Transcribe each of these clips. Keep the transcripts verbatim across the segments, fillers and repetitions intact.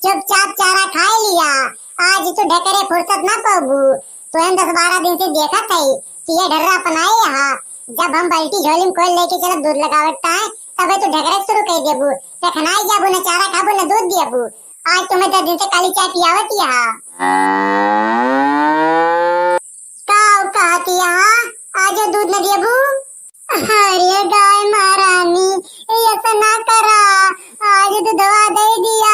चुपचाप चारा खाए लिया, आज तू ढेकरे फुर्सत ना पाबू। तो हम दस बारह दिन से देखत है कि ये ढर्रा अपनाए यहाँ। जब हम बल्टी झोली में खोल लेके चलब दूध लगावत ताए, तबे तू ढेकरे शुरू कर देबू। रखनाई जाबू, न चारा खाबू, न दूध देबू। आज तुम्हें दस दिन से काली चाय पियावत यहाँ। का कहत यहाँ, आज दूध न देबू? अरे गाय महारानी, ऐसा ना करा, आज दूधवा दे दिया।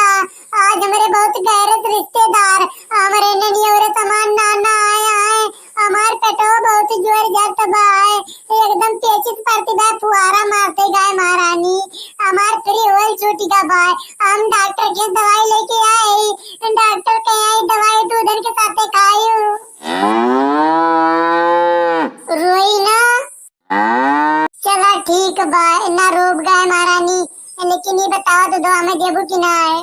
आज हमरे बहुत गैरस रिश्तेदार, हमरे ननियौरे समान नाना आए हैं। हमार पेटो बहुत जोर जत बाय, एकदम पेचिस पड़ती बा, फुहारा मारते गाय महारानी। हमार फ्री ऑयल छूट गा बाय, हम डॉक्टर के दवाई लेके आए, डॉक्टर के आई दवाई दूधन के साथे खायू। रोई ना। चला ठीक बा, ना रोब गाय महारानी, लेकिन ये बतावा दूधवा में देबू कि ना है?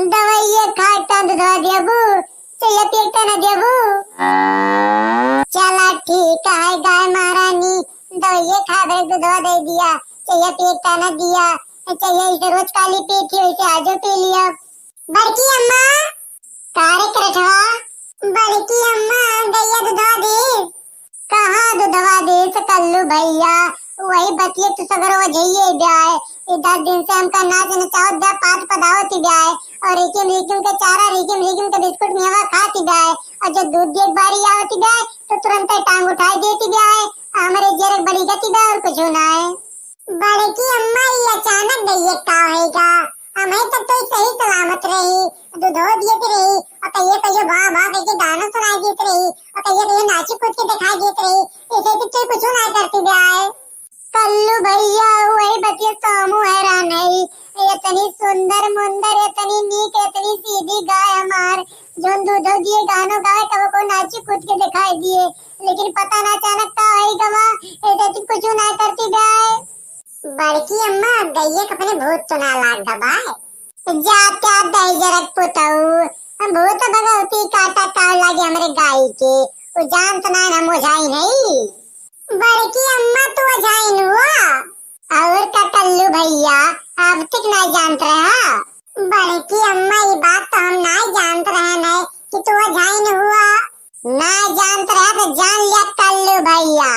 दवाइये खाए त दूधवा देबू, चहिया पिए त ना देबू। चला ठीक है गाय महारानी, दवाइये खाए बरे दूधवा दे दिया, चहिया पिए त ना दिया, चहिया इसे रोज काली पी थी, वैसे आजो पी लिया। बड़की अम्मा, का रे करठवा? बड़की अम्मा, गैया दूधवा दे। कहाँ दूधवा दे से कल्लू भैया, वही बतिये तू सगरो वजहिये ब्याय। ई दस दिन से हमका नाच नचावत ब्या, पात पदावत ब्याय, और रिकिम रिकिम के चारा, रिकिम रिकिम के बिस्कुट मेवा खात ब्याय, और जब दूध के बारी आवत ब्याय, तो तुरंत टांग उठाई देती ब्याय, हमरे जेरक बड़ी गति ब्याय और कुछ ना है। बड़की अम्मा, ई अचानक गइये का होइगा? हमही तक तो सही सलामत रही, दूधो दियत रही, और कहिये कहिये भा भा करके गाना सुनाई देत रही, और कहिये कहिये नाची कूद के दिखाई देत रही, इसे तो कोई कुछ ना करती ब्याय। कल्लू भैया, वही बतिया तो हमहू हैरान है, इतनी सुंदर मुंदर, इतनी नीक, इतनी सीधी गाय हमार, जौन दूधो दिए गानो गावे, कबो को नाची कूद के दिखाई दिए, लेकिन पता ना अचानक का होई गवा, ऐसे तो कुछ ना करती गाय। बड़की अम्मा, गइये के अपने भूत तो ना लाग गवा। जा क्या दहिजरक पुतऊ, भूत भगवती काटा का लागे हमरे गाई के, वो जानत ना हम ओझाई नहीं। बड़की अम्मा, तू ओझाइन हुआ? और का कल्लू भैया, अब तक ना जानत रहा? बड़की अम्मा, ई बात तो हम ना जानत रहन है कि तू ओझाइन हुआ। ना जानत रहा तो जान लिया कल्लू भैया,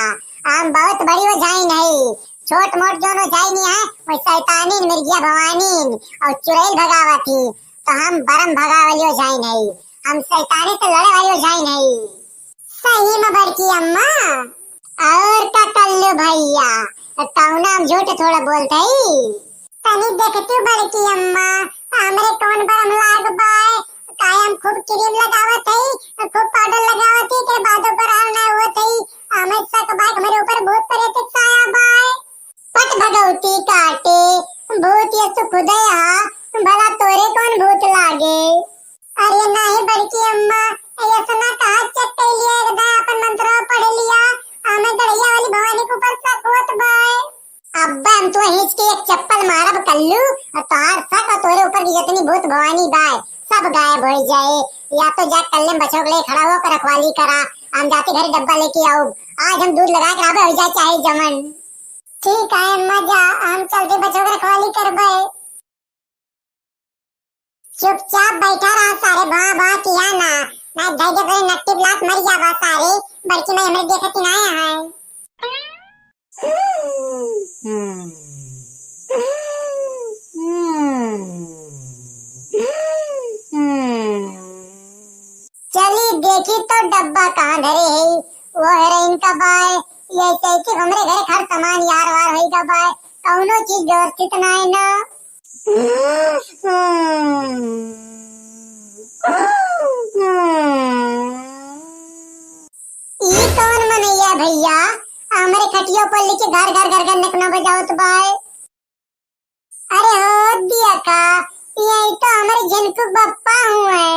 हम बहुत बड़ी ओझाइन है। छोट मोट जौन ओझाइन है, वो शैतानीन, मिर्गिया भवानीन और चुड़ैल भगावत ही, तो हम बरम भगावली ओझाइन है, हम शैतानी से लड़े वाली ओझाइन है। सही में बड़की अम्मा। और का कल्लू भैया, तौना हम झूठ थोड़ा बोलत हई। तनी देखतू बड़की अम्मा, हमरे कौन बरम लाग बाय, काहे हम खूब क्रीम लगावत हई, खूब पाउडर लगावत हई, के बादो पर हाल ना होत हई, हमें शक बाय हमरे ऊपर भूत प्रेत के साया बाय। पट भगवती काटे, भूत ये सुख उदय हा, भला तोरे कौन भूत लागे? अरे नाही बड़की अम्मा, ऐसा ना कहा, check कर लिया, एकदम अपन मंत्र पढ़ लिया, हमें गड़ैया वाली भवानी के ऊपर शक होत बाय। अब्बे हम तो हिच के एक चप्पल मारब कल्लू, और तोहार शक और तोरे ऊपर की जितनी भूत भवानी बाय, सब गायब हो जाए। या तो जा कल्ले में बछौक ले खड़ा होकर रखवाली करा, हम जाते घरे डब्बा लेके आउब। आज हम दूध लगा के आवे हो जाए चाहे जमन। ठीक है अम्मा, जा, हम चलते बछौक रखवाली करबे। चुपचाप बैठा रहा सारे, भा भा किया ना, ना धैर्य कोई नट्टी लात मर जावा सारे, बड़की माई हमरे देखत ही ना है। चली देखी तो डब्बा कहाँ धरे है, वो हेरोइन का बाय, ये ऐसे कि हमरे घरे हर सामान यार वार होई का बाय, कौनो चीज व्यवस्थित ना है ना। ई कौन मनैया भैया, हमरे खटिया पर लेके घर घर घर घर नकना बजावत बाय। अरे हो दिया का, यही तो हमरे झिनकू बप्पा हुए।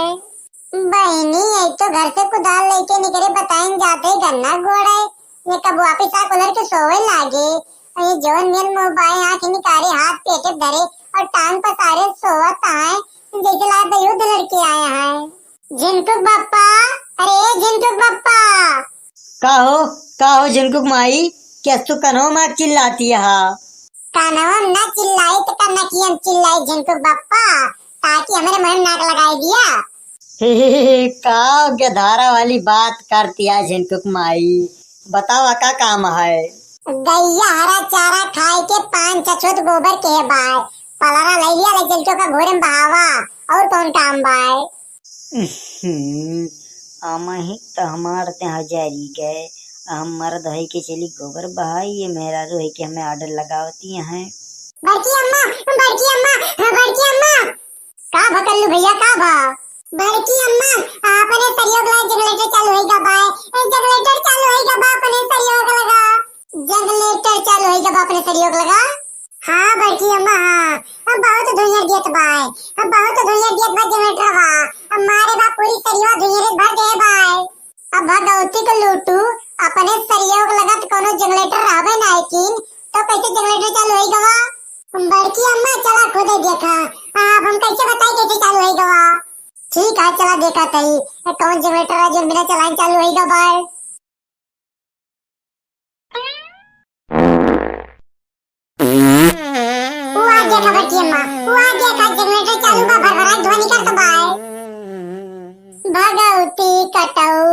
बहिनी, यही तो घर से कुदाल लेके निकरे बताइन जाते गन्ना गोड़े, ये कब वापिस आ कुलर के सोवे लागे। और ये जौन मेन मुंह बाएं आंख निकारे हाथ पेटे धरे और टांग पसारे सोवत आए, जैसे लागत युद्ध लड़के आए हैं। झिनकुक बप्पा, अरे झिनकुक बप्पा। का हो, का हो झिनकुक माई, क्या तू कन्हो मार चिल्लाती है? कानवा में ना चिल्लाई तो का नकिया में चिल्लाई झिनकुक बप्पा, ताकि हमरे मुँह में नाक लगाई दिया। हे, हे, हे, हे, का गधारा वाली बात करती है झिनकुक माई? बतावा का काम है? गैया हरा चारा खाए के पाँच छछोत गोबर के है बाय, पलारा ले लिया ले चल के ओका घोरे में बहावा, और कौन काम बाय? हम्म, अमही त हमार ते हजारी गए, हम मर्द है के चली गोबर बहाई, ये मेहरारू है के हमें order लगावती हैं। बड़की अम्मा, बड़की अम्मा, हाँ, बड़की अम्मा। का भा कल्लू भैया, का भा? बड़की अम्मा, अपने सरियोग ला generator चालू होई गा बाय, ए, generator चालू होई गा बा, अपने सरियोग लगा। Generator चालू होई गा बा, अपने सरियोग लगा। हाँ बड़की अम्मा, हाँ, अब बहुत धुइयाँ दियत बाय, अब बहुत धुइयाँ दियत बा generator बा, अब मारे बा पूरी सरियो धुइयाँ भर दे बाय। अब भगवती के लूटू, अपने सरियोग लगा त कोनो generator रहबे ना किन, तो कैसे generator चालू होई गवा? बड़की अम्मा, चला खुदे देखा। अब हम कैसे बताई कैसे चालू होई गवा? ठीक है, चला देखा तई, ए, कौन generator है जो बिना चलाए चालू होई गवा है? वो आ देखा बड़की अम्मा, वो आ देखा generator चालू बा, भरभराई ध्वनि करत बाय। भगवती कटऊ,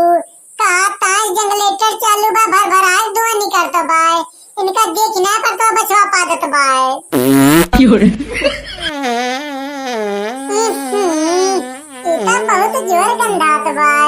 का ताई generator चालू बा, भरभराई ध्वनि करत बाय। इनका देख ना पर तो बचवा पादत बाय। क्यों रे? हम्म, ई तो बहुत जोर गंधात बाय।